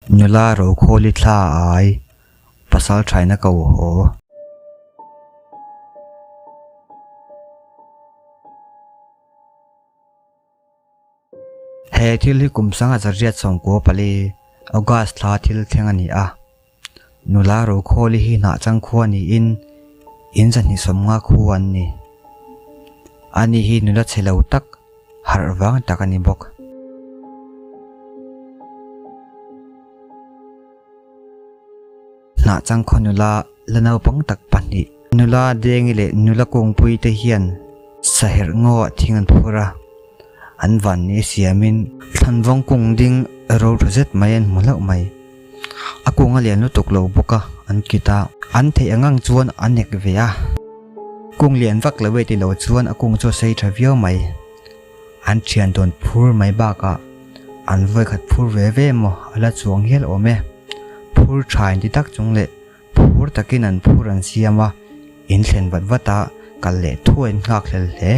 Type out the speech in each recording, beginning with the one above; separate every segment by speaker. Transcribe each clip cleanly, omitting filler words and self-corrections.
Speaker 1: Nula Rokhawli thla a ai, pasal thaina ko haw. He thil hi kum sangha zariat 14 August thla thil thleng a ni a. Nula Rokhawli hi hnahchang khua niin in 250 khu an ni. Ani hi nula chhe lo tak, harh vang tak a ni bawk. Hnahchang khaw nula la naupang tak pahnih, nula Dengi leh nula Kungpui te hian saherh ngaw ah thing an phur a, an vanni siamin thlanvawng kung ding ro tha zet mai an hmu hlauh mai. A kung a lian lutuk lo bawk a, an kit a, an theih ang ang chuan a nek ve a. Kung lian vak lo e ti lo chuan a kung chu a sei tha viau mai. An thian dawn phur mai bakah an vawikhat phur ve ve emaw a la chuang hial awm e. Phur tha inti tak chung leh phur takin an phur an siam a, in thlen vat vat a kal leh thuai an nghak hlel hle.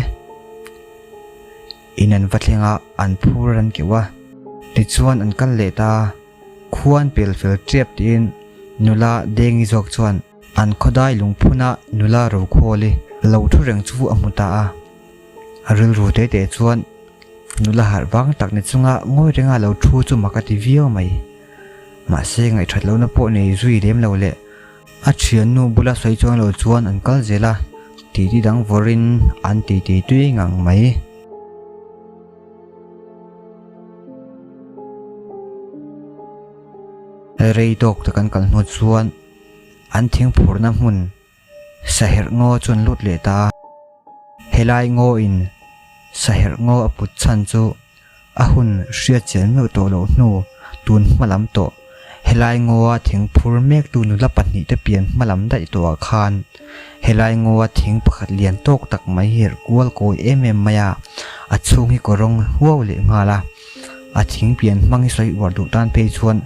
Speaker 1: In an va thleng a, an phur an keuh a, tichuan an kal leh ta. Khuan pel fel tep tiin nula Dengi zawk chuan an khawdai lungphuna nula Rokhawli lo thu reng chu a hmu ta a. A rilru te te chuan nula harh vang tak ni chunga ngawi renga lo thu chu mak a ti viau mai. Mahse ngaihthat lohna pawh nei zui lem lo leh a thiannu bula sawi chuang lo chuan an kal zel a, titi dang vawrin an titi tui ngang mai. Rei tawk tak an kal hnu chuan an thingphurna hmun Saherh ngaw chu an lut leh ta a, helai ngaw in saherh ngaw a put chhan chu a hun hriat chian meuh tawh loh hnu tun hma lam tawh helai ngaw a thing phur mek tu nula pahnih te pian hma lam daih tawh ah khan helai ngaw a thing pakhat lian tawk tak mai hi herh kual kawi em em mai a, a chhung hi kawrawng huau leh nghal a, a thing pian hmang hi sawi uar duh tan phei chuan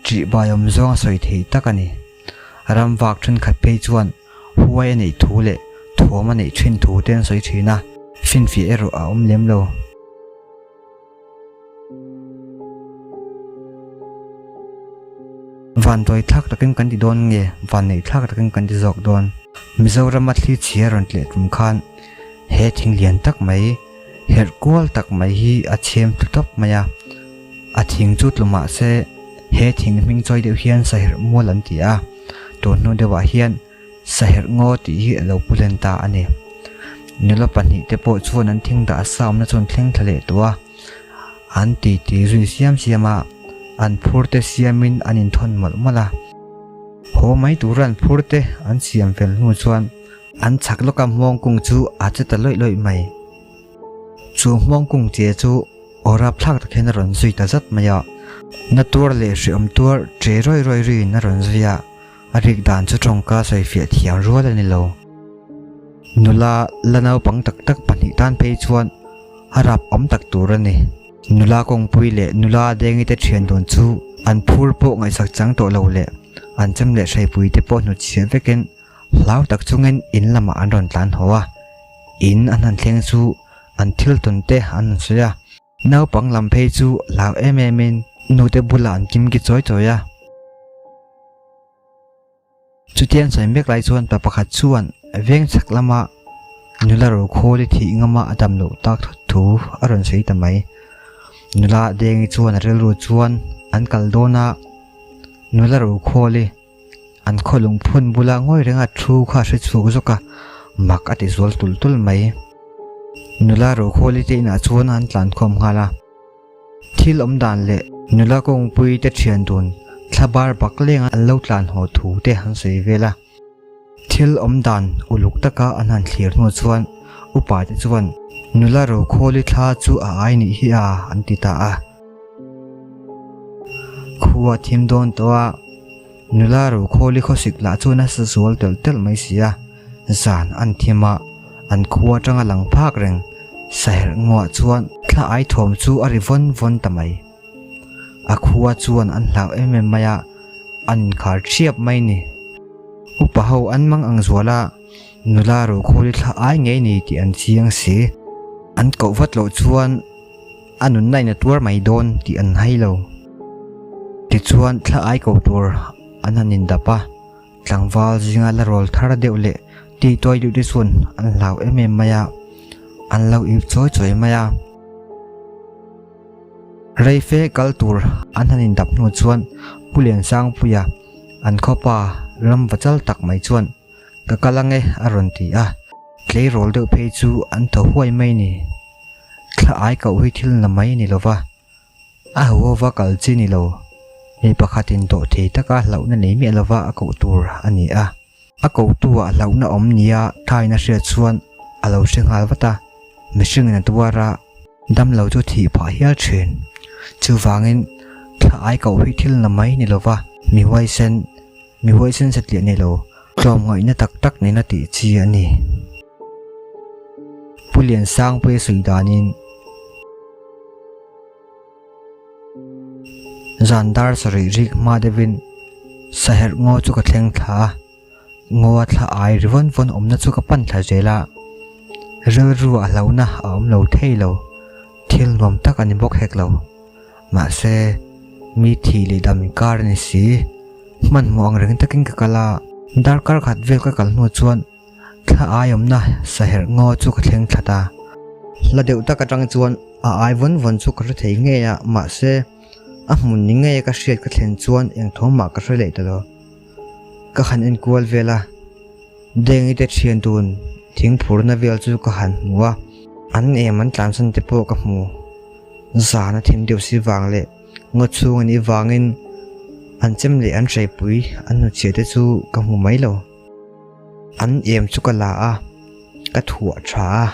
Speaker 1: ṭihbai awm zawng a sawi thei tak a ni. Ram vak thenkhat phei chuan huai a neih thu leh thuam a neih thin thu te an sawi thin a, finfiah erawh a awm lem lo. Vanduai thlak takin kan ti dawn nge vanneih thlak takin kan ti zawk dawn? Mizorama thli chhia rawn tleh tum khan he thing lian tak mai, herh kual tak mai hi a chhem tlu tawp mai a. A thing chu tlu mah se he thing hming chawi deuh hian saherh mual an ti a, tun hnu deuhah hian saherh ngaw tih hi a lo pu hlen ta a ni. Nula pahnih te pawh chuan an thing dah sa awmna chuan thleng thla leh tawh a, an ti ti zui siam siam a, an phur te siamin an inthawn mawlh mawlh a. Haw mai tura an phur te an siam fel hnu chuan an chhak lawka hmawng kung chu a che ta lawih lawih mai. Chu hmawng kung che chu Aw rapthlak tak hian a rawn zui ta zat mai a, na tuar leh hreawm tuar che rawih rawih riin a rawn zui a, a rik dan chu tawngka sawi fiah thiam rual a ni lo. Nula la naupang tak tak pahnih tan phei chuan a rap awm tak tur a ni. Nula kawngpui leh nula dengi te thian dun chu an phur pawh ngaihsak chang tawh lo leh an chem leh hreipui te pawh hnutchhiah vekin hlau tak chungin in lamah an rawn tlan haw a, in an han thleng chu An thil tawn te an rawn sawi a, naupang lam phei chu hlau em em in nute bulah an kim ki chawi chawi a. Chutia an sawi mek lai chuan pa pakhat chuan veng chhak lama nula rokhawli thih ngama a dam loh tak thut thu a rawn sawi ta mai. Nula Dengi chuan a rilru chuan an kal dawn a, nula rokhawli An khaw lungphun bula ngawi renga thu kha a hre chhuak zawk a, mak a ti zual tul tul mai. Nula Rokhawli te inah chuan an tlan khawm nghal a, thil awm dan leh nula kawngpui te thian dun thla bar bak lenga an lo tlan haw thu te an sawi vel a. Thil awm dan uluk taka an han thlir hnu chuan upa te chuan nula Rokhawli thla chu a ai nih hi a an ti ta a. Khua thim dawn tawh a, nula Rokhawli khawsik lah chu nasa zual telh telh mai si a, zan an thim a, an khua atanga lang phak reng saherh nguah chuan thla ai thawm chu a ri vawn vawn ta mai. A khua chuan an hlau em em mai a, an inkhar thiap mai ni. Upa ho an mang ang zual a, nula Rokhawli thla ai ngei ni tih an chiang si. An koh vat loh chuan. A nunna in a tuar mai dawn tih an hai lo. Tichuan thla ai ko tur an han indap a, tlangval zinga la rawl thar deuh leh ti tuai deuh te chuan an hlau em em mai a, an lo ip chawi chawi mai a. Rei fe kal tur an han indap hnu chuan Pu Liansangpuia an khawpa ram va chal tak mai chuan Ka kal ange a rawn ti a, tleirawl deuh phei chu an thaw huai mai ni. Thla ai koh hi thil na mai ni lova, a ho hova kal chi ni lo. Mi pakhatin dawh thei taka hlauhna nei miah lova a koh tur a ni a. A kohtuah hlauhna awm nia thain a hriat chuan a lo hre nghal vat a, mihringin a tuar a, damlo chu thih phah hial thin. Chuvangin thla ai koh hi thil na mai ni lova, mi huaisen Mi huaisen satliah nei lo, tlawmngaihna tak tak nena tih chi a ni. Pu Liansangpuia sawi danin zan dar sarih rik hma deuhin saherh ngaw chu ka thleng thla a, ngawa thla ai ri vawn vawn awmna chu ka pan thla zel a, rilru ah hlauhna a awm lo thei lo, thil nuam tak a ni bawk hek lo. Mahse, mi thih leh dam inkar a ni si. Hmanhmawh ang reng takin ka kal a, darkar khat vel ka kal hnu chuan thla ai awmna saherh ngaw chu ka thleng thlat a. Hla deuh tak atang chuan a ai vawn vawn chu ka hre thei ngei a, mahse, a hmun ni ngei a ka hriat ka thlen chuan eng thawm mah ka hre leh ta lo. Ka han enkual vel a, Dengi te thian dun thing phurna vel chu ka han hmu a, an em an tlansan te pawh ka hmu. Zan a thim deuh si vang leh ngaw chhung a nih vangin an chem leh an hreipui an hnuchhiah te chu ka hmu mai lo. An em chu ka la a, ka thuah tha a.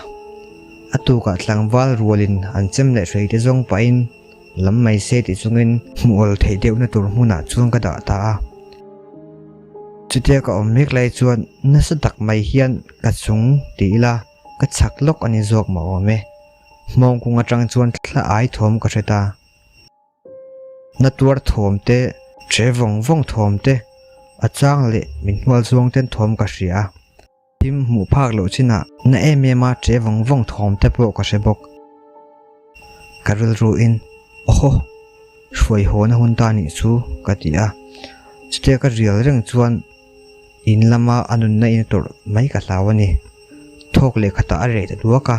Speaker 1: A tukah tlangval rualin an chem leh hrei te zawng pahin lam mai se tih chungin hmuh awl theih deuhna tur hmunah chuan ka dah ta a. Chutia ka awm mek lai chuan nasa tak mai hian ka chung ti ila ka chak lawk a ni zawk mah awm e. Hmawng kung atang chuan thla ai thawm ka hre ta. Na tuar thawm te, che vawng vawng thawm te, a chang leh min hnual zawng ten thawm ka hria a. Thim hmuh phak loh chinah na em em a che vawng vawng thawm te pawh ka hre bawk. Ka rilruin, Awhaw! Hruai haw na hun ta nih chu ka ti a. Chutia ka rial reng chuan In lama a nunna in a tawrh mai ka hlau a ni. Thawk leh khatah a reh ta duak a,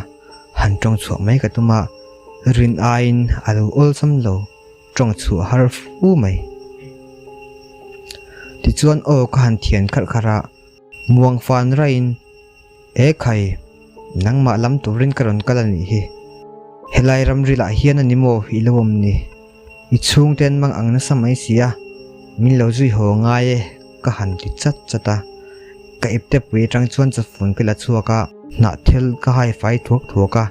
Speaker 1: han tawng chhuah mai ka tum a, rin aiin a lo awlsam lo, tawng chhuah har fu mai. Tichuan aw ka han thian kharh kharh a, muang fan raiin, E khai, nangmah lam turin ka rawn kal a nih hi. Helai ramrilah hian a ni maw i lo awm ni? I chhungte an mang ang nasa mai si a, min lo zui haw ngai e ka han ti chat chat a. Ka ipte pui atang chuan chawfun ka la chhuak a, hnahthel ka hai fai thuak thuak a,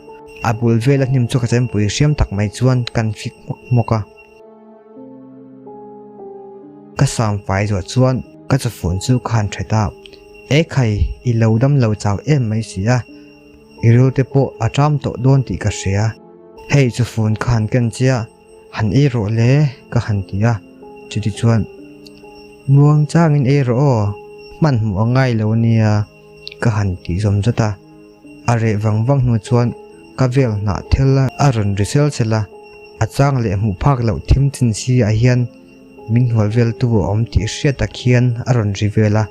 Speaker 1: a bul vela hnim chu ka chempui hriam tak mai chuan kan fik hmawk hmawk a. Ka sam fai zawh chuan ka chawfun chu ka han that a, E khai, i lo dam lo chau em mai si a, i ril te pawh a ṭam tawh dawn tih ka hria. Hei chawfun ka han ken che a, han ei rawh le ka han ti a, chuti chuan muang changin ei rawh aw, hmanhmawh a ngai lo ania ka han tih zawm zat a. A reh vang vang hnu chuan ka vel hnah thel a rawn ri sel sel a, a chang leh hmuh phak loh thim chin si ah hian min hnual vel tu a awm tih hriat tak hian a rawn ri vel a,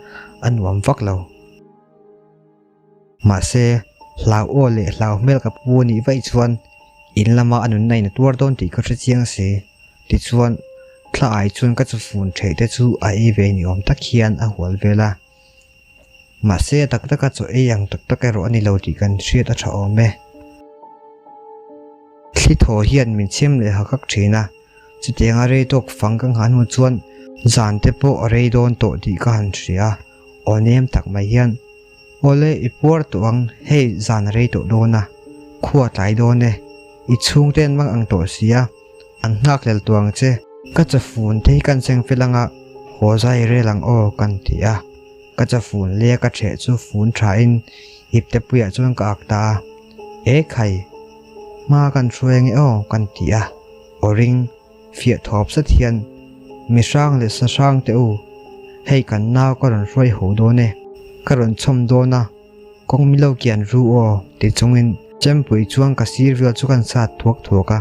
Speaker 1: a nuam vak lo. Mahse, hlau aw leh hlau hmel ka pu anih vaih chuan in lama a nunna in a tuar dawn tih ka hre chiang si. Tichuan, thla ai chuan ka chufun theih te chu a ei ve ni awm tak hian a hual vel a. Mahse a tak taka chaw ei ang tak tak erawh a ni lo tih kan hriat a tha awm e. Thli thaw hian min chhem leh hak hak thin a, chutianga rei tawk fang ka nghah hnu chuan zan te pawh a rei dawn tawh tih ka han hria a, aw nem tak mai hian, Awle i puar tawh ang, hei zan a rei tawh dawn a, khua tlai dawn e, i chhungte an mang ang tawh si a, An nghakhlel tawh ang che. Ka chafun te hi kan seng fel anga haw zai rel ang aw kan ti a. Ka chafun leh ka ṭheh chu fun ṭhain ipte puiah chuan ka ak ta a. E khai, hma kan hruai ange aw kan ti a. Aw ring, fiah thawp zet hian mi hrang leh sa hrang te u, hei kan nau ka rawn hruai haw dawn e, ka rawn chhawm dawn a. Kawng mi lo kian ru aw ti chungin chempui chuan ka sir vel chu kan sat thuak thuak a.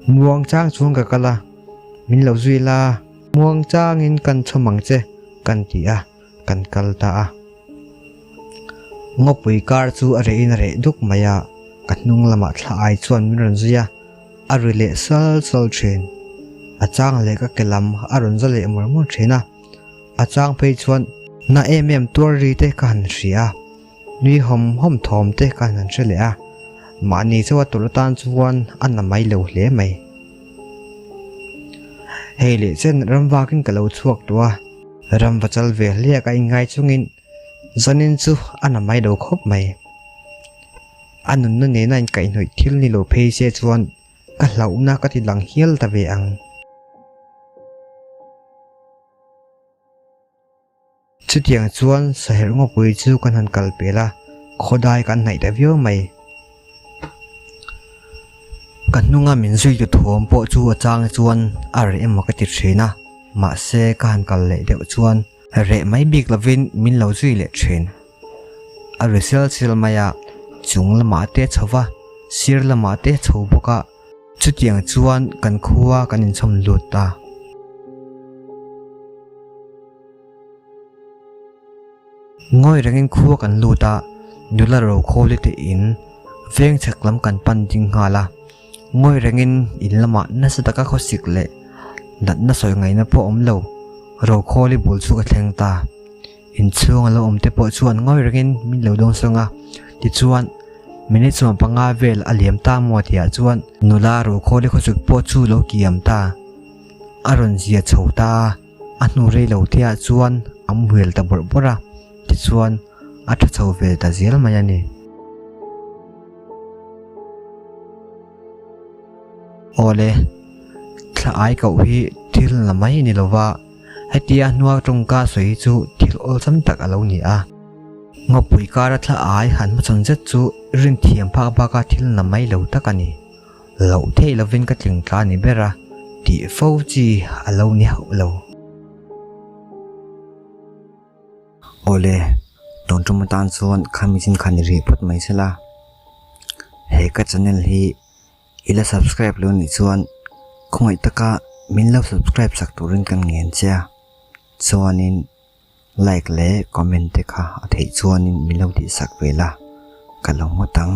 Speaker 1: Muang chang chuan ka kal a, min lo zui la, muang changin kan chhawm ang che kan ti a, kan kal ta a. Ngawpui kar chu a rehin a reh duk mai a, ka hnung lamah thla ai chuan min rawn zui a, a ri leh sal sal thin. A chang leh ka ke lam a rawn za leh mawr mawr thin a, a chang phei chuan na em em tuar ri te ka han hria a, nui hawm hawm thawm te ka han hre leh a, mahni chauha tawrh atan chuan a na mai lo hle mai. Hei leh chen ram vakin ka lo chhuak tawh a, ram va chal ve hliak a inngai chungin zanin chu a na mai lo khawp mai. A nunna nena inkaihhnawih thil ni lo phei se chuan ka hlauhna ka ti lang hial ta ve ang. Chutiang chuan saherh ngawpui chu kan han kal pel a, khawdai kan hnaih ta viau mai. Ka hnunga min zuitu thawm pawh chu a chang chuan a reh emaw ka ti thin a, mahse ka han kal leh deuh chuan reh mai bik lovin min lo zui leh thin. A ri sel sel mai a, chung lamah te chho va, sir lamah te chho bawk a. Chutiang chuan kan khua kan inchhawm lut ta. Ngawi rengin khua kan lut a, nula rokhawli te in veng chhak lam kan pan ding nghal a. Ngawi rengin in lamah nasa taka khawsik leh natna sawi ngaihna pawh awm lo, rokhawli bul chu ka thleng ta. Inchhung a lo awm te pawh chuan ngawi rengin min lo dawngsawng a, tichuan minute 15 vel a liam ta maw tihah chuan nula rokhawli khawsik pawh chu lo kiam ta. A rawn zia chho ta a. A hnu rei lo te ah chuan a muhil ta bawrh bawrh a, tichuan a tha chho vel ta zel mai a ni. Awle, thla ai koh hi thil la mai a ni lo va, hetia hnua tawngka sawi hi chu thil awlsam tak a lo ni a. Ngawpui kara thla ai han hmachhawn zet chu rinthiam phak baka thil la mai lo tak a ni. Loh theih lovin ka tling tla ni ber a, tih fo chi a lo ni hauh lo. Awle, tun tum atan chuan khami chin kha ni rih phawt mai sela. He ka channel hi i la subscribe lo nih chuan khawngaih taka min lo subscribe sak turin kan ngen che a, chuanin like leh comment te kha a theih chuanin min lo tihsak ve la, ka lo ngawt ang.